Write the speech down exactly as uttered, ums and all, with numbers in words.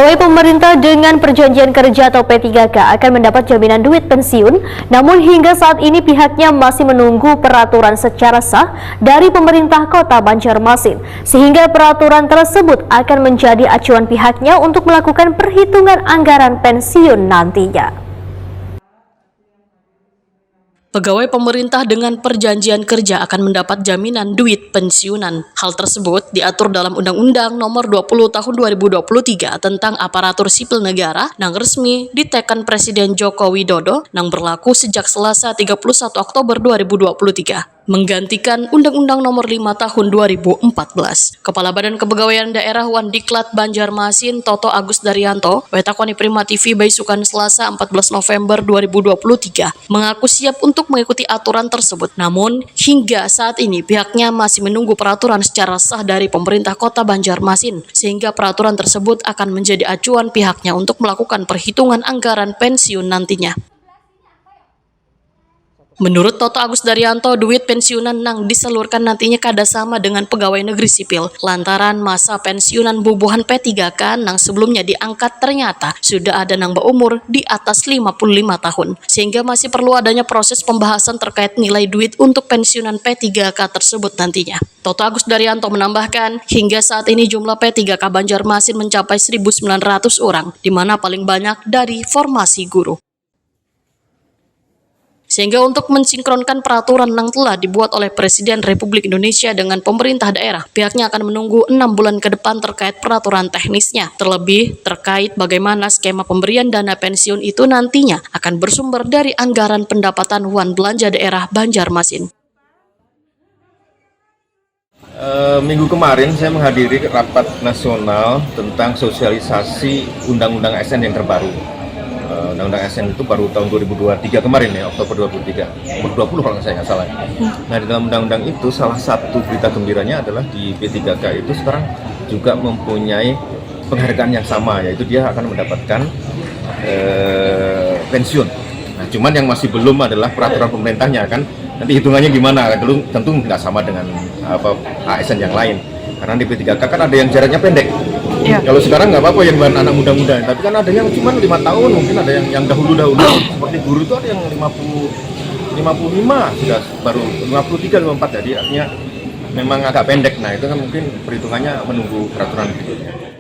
Pemerintah dengan perjanjian kerja atau P tiga K akan mendapat jaminan duit pensiun, namun hingga saat ini pihaknya masih menunggu peraturan secara sah dari pemerintah Kota Banjarmasin, sehingga peraturan tersebut akan menjadi acuan pihaknya untuk melakukan perhitungan anggaran pensiun nantinya. Pegawai pemerintah dengan perjanjian kerja akan mendapat jaminan duit pensiunan. Hal tersebut diatur dalam Undang-Undang Nomor dua puluh Tahun dua ribu dua puluh tiga tentang Aparatur Sipil Negara nang resmi diteken Presiden Joko Widodo nang berlaku sejak Selasa tiga puluh satu Oktober dua ribu dua puluh tiga, menggantikan Undang-Undang Nomor lima Tahun dua ribu empat belas. Kepala Badan Kepegawaian Daerah wan Diklat Banjarmasin, Toto Agus Daryanto, wetak wan Prima T V baisukan Selasa empat belas November dua ribu dua puluh tiga, mengaku siap untuk mengikuti aturan tersebut. Namun, hingga saat ini pihaknya masih menunggu peraturan secara sah dari pemerintah Kota Banjarmasin, sehingga peraturan tersebut akan menjadi acuan pihaknya untuk melakukan perhitungan anggaran pensiun nantinya. Menurut Toto Agus Daryanto, duit pensiunan nang disalurkan nantinya kada sama dengan pegawai negeri sipil, lantaran masa pensiunan bubuhan P tiga K nang sebelumnya diangkat ternyata sudah ada nang baumur di atas lima puluh lima tahun, sehingga masih perlu adanya proses pembahasan terkait nilai duit untuk pensiunan P tiga K tersebut nantinya. Toto Agus Daryanto menambahkan, hingga saat ini jumlah P tiga K Banjarmasin mencapai seribu sembilan ratus orang, di mana paling banyak dari formasi guru. Sehingga untuk mensinkronkan peraturan yang telah dibuat oleh Presiden Republik Indonesia dengan pemerintah daerah, pihaknya akan menunggu enam bulan ke depan terkait peraturan teknisnya, terlebih terkait bagaimana skema pemberian dana pensiun itu nantinya akan bersumber dari anggaran pendapatan wan belanja daerah Banjarmasin. Eh, minggu kemarin saya menghadiri rapat nasional tentang sosialisasi Undang-Undang A S N yang terbaru. Eh, Undang-Undang A S N itu baru tahun dua ribu dua puluh tiga kemarin ya, Oktober dua puluh tiga, nomor dua puluh kalau saya nggak salah. Nah, di dalam Undang-Undang itu salah satu berita gembiranya adalah di P tiga K itu sekarang juga mempunyai penghargaan yang sama, yaitu dia akan mendapatkan eh, pensiun. Nah, cuman yang masih belum adalah peraturan pemerintahnya kan. Nanti hitungannya gimana? Dulu tentu nggak sama dengan apa A S N yang lain. Karena di P tiga K kan ada yang jaraknya pendek. Iya. Kalau sekarang nggak apa-apa yang buat anak muda-muda, tapi kan ada yang cuma lima tahun, mungkin ada yang yang dahulu-dahulu seperti guru itu ada yang lima puluh lima puluh lima sudah baru lima puluh tiga lima puluh empat, jadi artinya memang agak pendek. Nah, itu kan mungkin perhitungannya menunggu peraturan berikutnya.